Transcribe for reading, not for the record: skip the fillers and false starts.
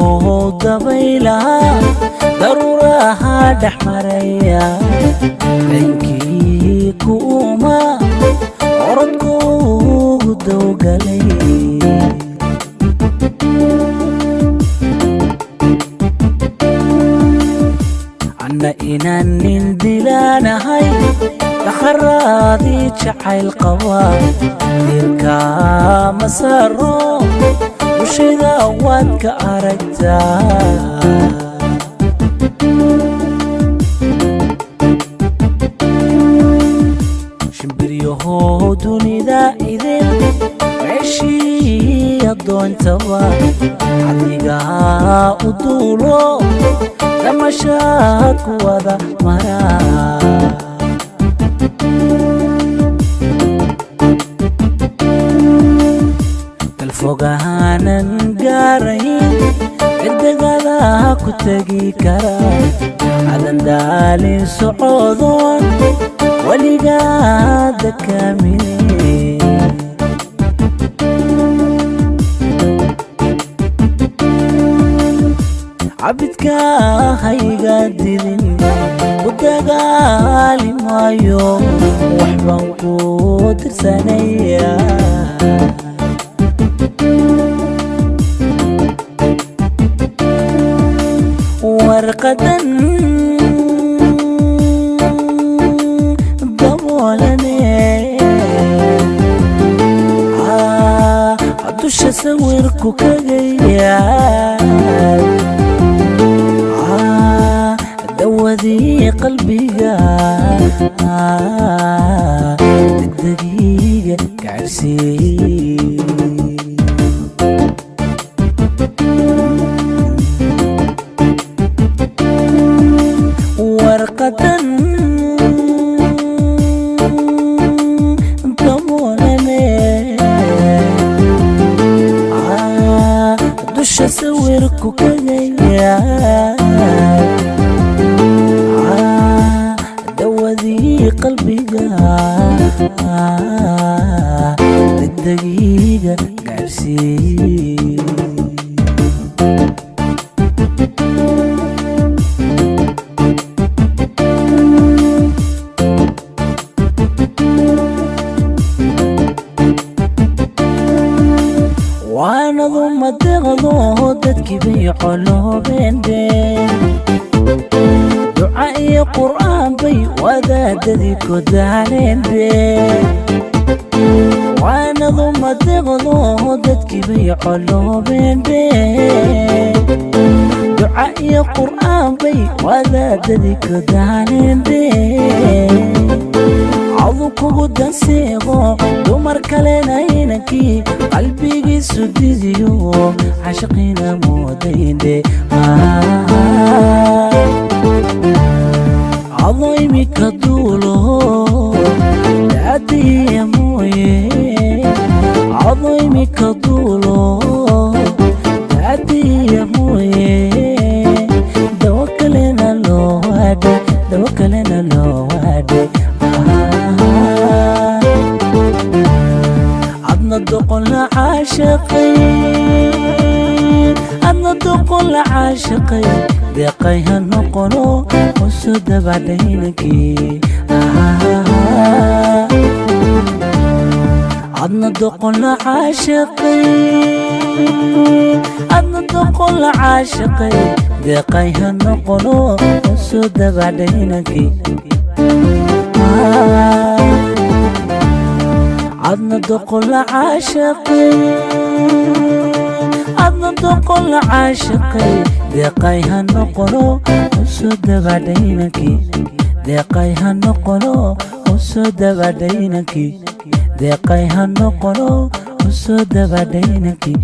Shimbiryahow dabaylaha daruuraha dhex maraya dhankii kuuma orodkuugu dowgalay. Anna inaan nin dilaanahay dakharaadii jacayl qaba dilkaa ma saaro dushayda waad ka aragtaa. Shimbiryahow dunida idin meeshii addoontaba adigaa u duulo damashaad ku wada maraa. Dalfogaanan gaarayn cidagada ku tegi kara adan daalin socodoon weligaada kaamine. Cabidka hayga didin ku dagaali maayo waxbaan ku tirsanaya. Warqadan daboolane dusha sawirku kagaya dawadii qalbiga degdegiga gaadhsiiy. Warqadan daboolane dusha sawirku kagaya dawadii qalbiga degdegiga gaadhsiiy. Waanadu madeeqdo dadkii bay coloobeen duca iyo qur'aan bay wadaadadii ku daaleen. Waanadu madeeqdo dadkii bay coloobeen duca iyo qur'aan bay wadaadadii ku daaleen. Cadu kugu danseego dumar kalena inankii qalbigiisu didiyo cashaqiina moodaynde. Ado imika duulo daadiya mooye ado imika duulo daadiya mooye dawo kalena loo waadhe dawo kalena loo waadhe. Adna doqon la caashaqay adna doqon la caashaqay deeqay ha noqono usoo dabacdhaynankii. Adna doqon la caashaqay adna doqon la caashaqay deeqay ha noqono usoo dabacdhaynankii. Adna doqon la caashaqay adna doqon la caashaqay deeqay ha noqono usoo dabacdhaynankii deeqay ha noqono usoo dabacdhaynankii deeqay ha noqono usoo dabacdhaynankii.